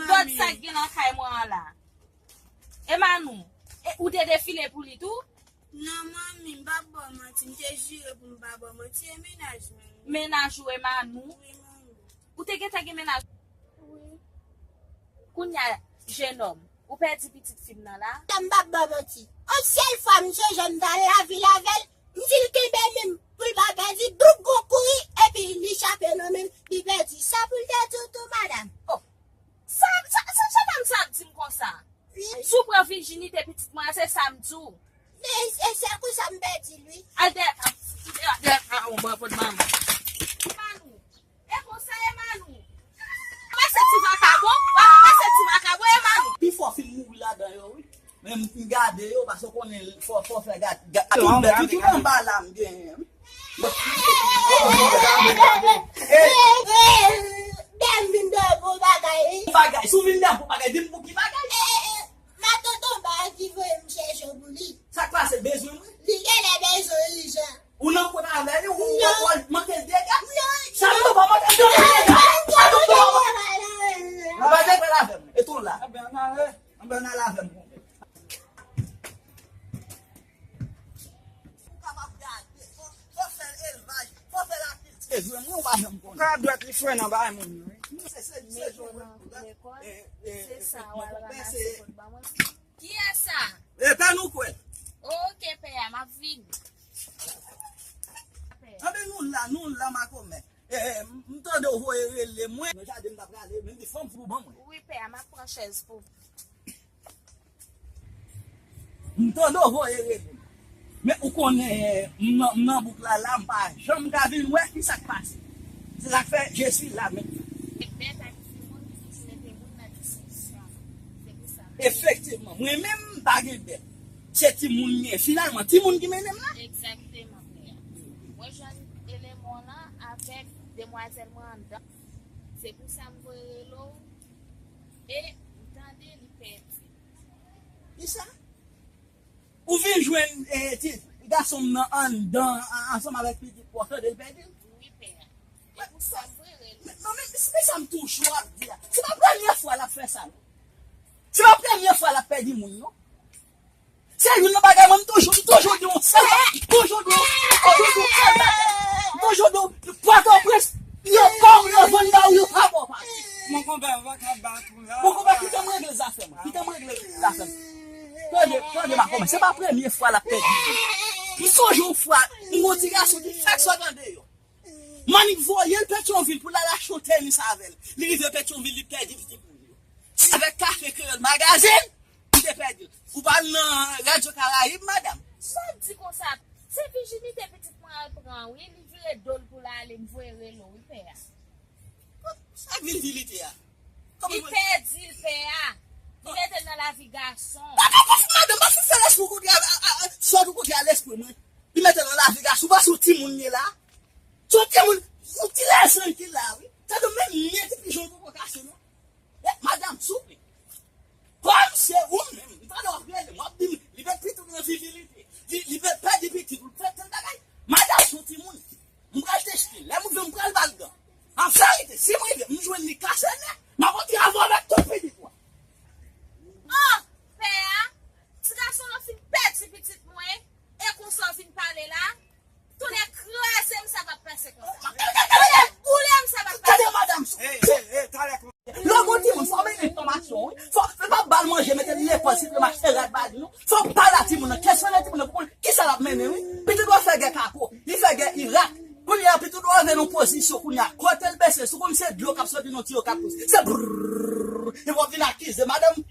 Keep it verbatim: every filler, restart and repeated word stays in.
Gad sa k gen nan kay mwen an la. E Manou, e ou te defile pou li tou? Non, manmi, m p ap ba w manti. M te jire pou m pa ba w manti. E mennaj mwen. Mennaj ou e Manou? Wi, manmi. Ou te gentan gen mennaj? Wi. Kounye a, jenòm, ou pèdi pitit fi m nan la? M p ap ba w manti. On sèl fwa m sonje m t al lavil avè l, m di l kenbe men m pou l pa pèdi, boup, gon kouri, epi li chape nan men m, li pèdi. Sa pou l te di w tou, madanm? Oh, sa, sa, sa, sa jenòm sa ap di m konsa? Wi. Si w pran vijinite pitit mwen an, se sa m di w. Men, e se konsa m pèdi l, wi. Al dèyè, dèyè, dèyè, ah, on bon pot manman. Manou, e konsa e Manou. Pase ti vakabon, pase ti vakabon e Manou. Pifò fin mouri ladan yo, wi. Men m gade yo, paske w konnen fò, fò fè gad, gad, tout bèt, wi, tout anba la m genyen, wi. Dèm vin dèyè pou bagay, wi. Bagay, si w vin dèyè pou bagay, di m pou ki bagay? Matant Tonba ki voye m chèche w pou li. Sa k pase, bezwen mwen? Li genlè bezwen ijan. Ou nan kont avè li, ou, ou, ou manke l dega? Non. Sa nou pa manke l dega? Sa nou pa manke l dega? Ou pa depale avè mwen. E tou la. Anben, ann ale. Anben, ann ale avè m. Ou kapab gade, fò, fò fè elvaj, fò fè lakilti. E vre, mwen, ou pa janm konnen. Ka dwèt li fre nan bay moun yo, wi. Se, se, se jan mwen, e, e, se sa, w al ranmase kòb ban mwen. Kiyès sa? E, pè nou kwè. Oke, pè a, m ap vini. Tande nou la, nou la, makomè. E, e, m, m tande w voye rele mwen. Nan jaden m t ap rale, men m di fò m fou ban mwen. Wi, pè a, m ap pran chèz pou. M tande w voye rele m. Men ou konnen, m nan, m nan bouk la, la, m pa janm ka vin wè ki sa k pase. Se sa k fè, je suis là maintenant. E bèt ak timoun ki toujou mete moun nan diskisyon. Se pou sa m. Efektivman, mwen menm, m pa gen bèt. Se timoun m ye. Finalman, timoun ki mennen m la. Egzakteman, frè. Mwen jwenn eleman w lan avèk demwazèl mwen anndan. Se pou sa m voye rele w. E m tande li pèdi. Kisa? Ou vin jwenn, eh, ti gason m nan anndan, an-, ansanm avèk pitit pou w tande l pèdi l? Wi, pè a. E pou sa m voye rele w. Men, non, men, se sa m toujou ap di a. Se pa premye fwa l ap fè sa, non. Se pa premye fwa l ap pèdi moun, non. Se youn nan bagay mwen, m toujou, m toujou di yon sèl, m toujou di yon, m toujou di yon sèl bagay. M toujou di yon, Pòtoprens, yo ba w, yo vann ba w, yo pa ba w pati. Mon konpè, ou pa ka bat ou la. Mon konpè, kite m regle zafè mwen, kite m regle zafè mwen. Tande, tande, makomè, se pa premye fwa l ap pèdi. M sonje yon fwa, m gon ti gason ki fèk sot andeyò. Manik voye l Petyonvil pou l al achte yon tenis avè l. Li rive Petyonvil, li pèdi pitit moun yo. Se avèk Kafe Kreyòl Magazin, li te pèdi l. Ou pa al nan Radyo Karayib, madanm? Sa w di konsa? Se vijinite pitit mwen al pran, wi. Li vire do l pou l ale, m voye rele w, wi, pè a. Sa vijinite a? Li pèdi l, pè a. Li mete l nan lavi gason. Pa, pa, pa, madanm, pa fin fè lespri w kontre a, a, a, a, sòt ou kontre a lespri mwen. Li mete l nan lavi gason, ou pa se yon timoun li ye la? Se yon timoun, yon ti lèzanj ki la, wi. Sa di menm men ti pijan ou poko kase, non. Eh, madanm, souple. Kòm se ou menm, m tande w ap rele m, w ap di m, li met pitit ou nan vijinite. Li, li met pèdi pitit ou, fè tèl bagay. Madanm, se yon timoun. M pral teste l. Lè m rive, m pral ba l gan. An verite, si m rive, m jwenn li kase nèt, m ap antre avè w avèk tout pitit ou a. Oh, pè a, ti gason lan fin pèdi pitit mwen, e konsa w vin pale la? Tonnè kraze m, sa p ap pase konsa. Tonnè boule m, sa p ap pase. Tande, madanm. Hey, hey, hey, talè. Lè w gon timoun, fò w mennen enfòmasyon, wi. Fò, fò w pa ba l manje, mete l lekòl, si l mache rad ba li, non. Fò w pale a timoun nan, kesyone timoun nan pou konn kisa l ap mennen, wi. Pitit ou a fè gè Kako, li fè gè Irak. Kounye a, pitit ou a rive nan pozisyon, kounye a, kote l bese, sou konn se dlo k ap soti nan tiyo k ap pouse. Se brrrr, epi w ap vin akize madanm.